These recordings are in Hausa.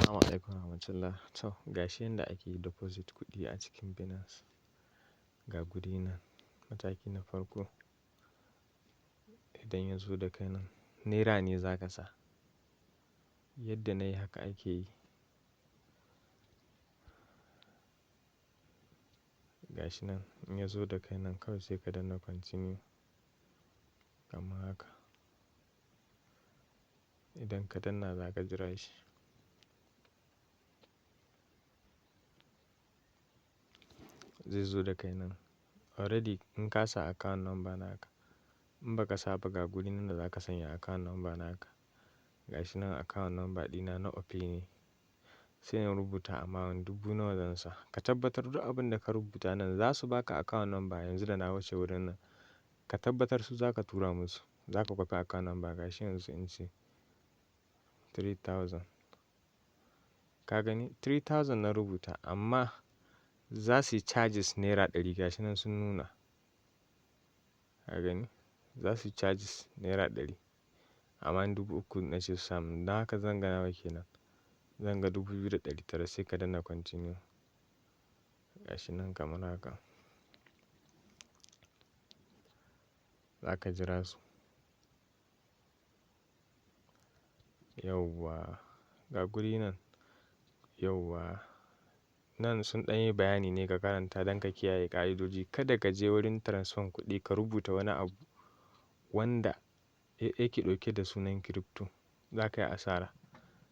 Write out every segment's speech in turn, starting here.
Assalamu alaikum warahmatullah. To, gashi yanda ake deposit kuɗi a cikin Binance. Ga guri nan, mataki na farko idan ya zo da kai nan, naira ne za ka sa. Yadda na yi haka ake yi. Gashi nan in ya zo da kai nan kawai sai ka danna continue kamar haka. Idan ka danna za ka jira shi. Zai zo da kai nan. Already in ka sa account number naka, in ba ka sa ba ga guri nan da za ka sanya account number naka. Gashi nan account number ɗina na Opay ne. Sai in rubuta amount dubu nawa zan sa. Ka tabbatar duk abin da ka rubuta nan za su baka account number yanzu da na wuce wurin nan. Ka tabbatar su za ka tura musu. Za ka kwafi account number gashi yanzu in ce 3,000. Ka gani 3,000 na rubuta amma za su yi charges naira 100 gashi nan sun nuna. Ka gani? Za su yi charges naira 100. Amma in 3,000 na ce su samun. Don haka zan ga nawa kenan. Zan ga 2,900 sai ka danna continue. Gashi nan kamar haka. Za ka jira su. Yauwa, ga guri nan. Yauwa, nan sun ɗan yi bayani ne ka karanta don ka kiyaye ƙa'idoji. Kada ka je wurin transfer kuɗi ka rubuta wani abu wanda yake ɗauke da sunan crypto. Za ka yi asara.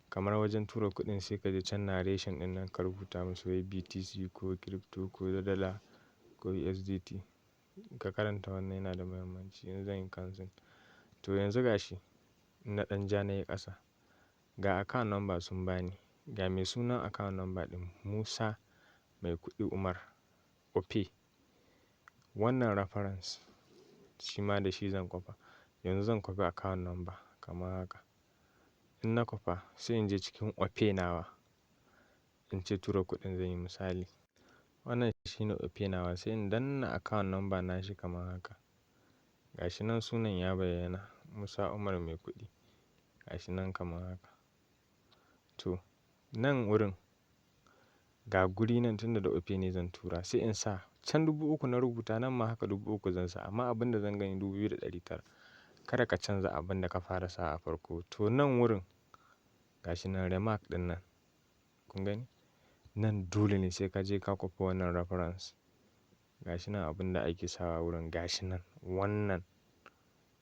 Kamar wajen tura kuɗin sai ka je can narration ɗin nan ka rubuta musu wai BTC ko crypto ko dala ko USDT. Ka karanta wannan yana da muhimmanci. Yanzu zan yi cancel. To yanzu gashi na ɗan ja na yi ƙasa. Ga account number sun bani. Ga mai sunan account number ɗin Musa Maikuɗi Umar Opay. Wannan reference shi ma da shi zan kwafa. Yanzu zan kwafi account number kamar haka. In na kwafa sai in je cikin Opay nawa. In ce tura kuɗin zan yi misali. Wannan shine Opay nawa sai in danna account number nashi kamar haka. Gashi nan sunan ya bayyana Musa Umar Maikuɗi. Gashi nan kamar haka. To, nan wurin ga guri nan tunda da Opay ne zan tura sai in sa can 3,000 na rubuta nan ma haka 3,000 zan sa amma abin da zan gani 2,900. Kada ka canza abin da ka fara sa a farko. To nan wurin gashi nan remark ɗin nan. Kun gani? Nan dole ne sai ka je ka kwafi wannan reference. Gashi nan abin da ake sawa wurin gashi nan wannan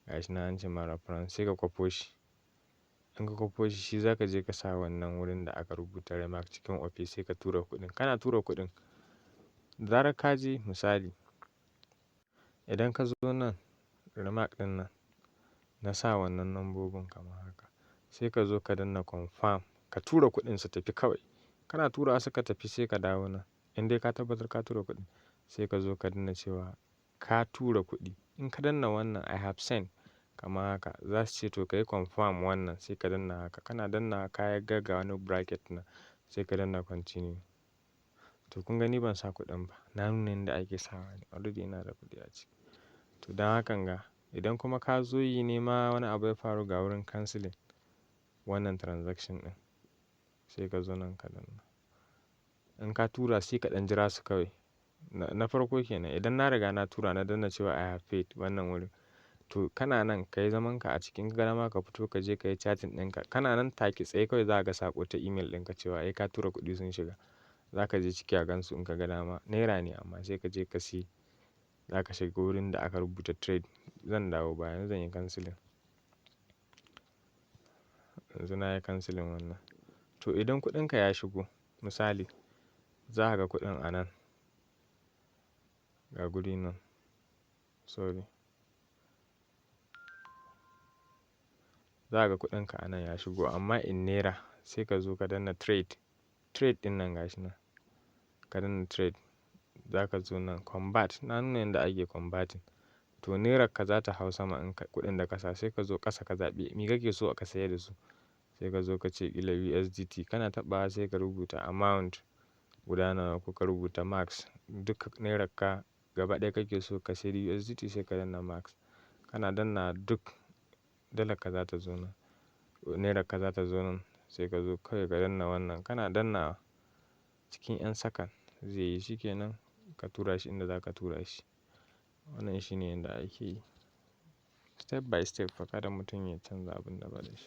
gashi nan an ce ma reference sai ka kwafo shi. In ka kwafo shi, shi za ka je ka sa wannan wurin da aka rubuta remark cikin Opay sai ka tura kuɗin. Kana tura kuɗin, da zarar ka je misali idan ka zo nan remark ɗin nan na sa wannan lambobin kamar haka. Sai ka zo ka danna confirm ka tura kuɗin su tafi kawai. Kana tura suka tafi sai ka dawo nan. In dai ka tabbatar ka tura kuɗin sai ka zo ka danna cewa ka tura kuɗi. In ka danna wannan I have sent kamar haka za su ce to ka yi confirm wannan sai ka danna haka. Kana danna ka ga ga wani bracket nan sai ka danna continue. To kun gani ban sa kuɗin ba. Na nuna yanda ake sawa ne. Already ina da kuɗi a ciki. To don hakan ga idan kuma ka zo yi nema wani abu ya faru ga wurin cancelling wannan transaction ɗin sai ka zo nan ka danna. In ka tura sai ka ɗan jira su kawai. Na farko kenan idan na riga na tura na danna cewa I have paid wannan wurin. To kana nan ka yi zaman ka a cikin ka ga dama ka fito ka je ka yi chatting ɗinka. Kana nan take tsaye kawai za ka ga saƙo ta email ɗinka cewa eh ka tura kuɗi sun shiga. Za ka je ciki a gansu in ka ga dama. Naira ne amma sai ka je ka siyi. Za ka shiga wurin da aka rubuta trade. Zan dawo baya yanzu zan yi cancelling. Yanzu na yi cancelling wannan. To idan kuɗinka ya shigo misali za ka ga kuɗin a nan. Ga guri nan. Sorry. Za ka ga kuɗinka a nan ya shigo amma in naira sai ka zo ka danna trade. Trade ɗin nan gashi nan. Ka danna trade. Za ka zo nan convert. Na nuna yanda ake converting. To nairar ka za ta hau sama in kuɗin da ka sa sai ka zo ƙasa ka zaɓi me kake so ka sayar da su. Sai ka zo ka ce ƙila USDT kana taɓawa sai ka rubuta amount guda nawa ko ka rubuta max. Duk nairar ka gaba ɗaya kake so ka sayi USDT sai ka danna max. Kana danna duk dalar ka za ta zo nan. Nairar ka za ta zo nan. Sai ka zo kawai ka danna wannan. Kana danna cikin 'yan sakan zai yi, shi kenan ka tura shi inda za ka tura shi. Wannan shine yanda ake yi. Step by step fa, kada mutum ya canza abun da ba da shi.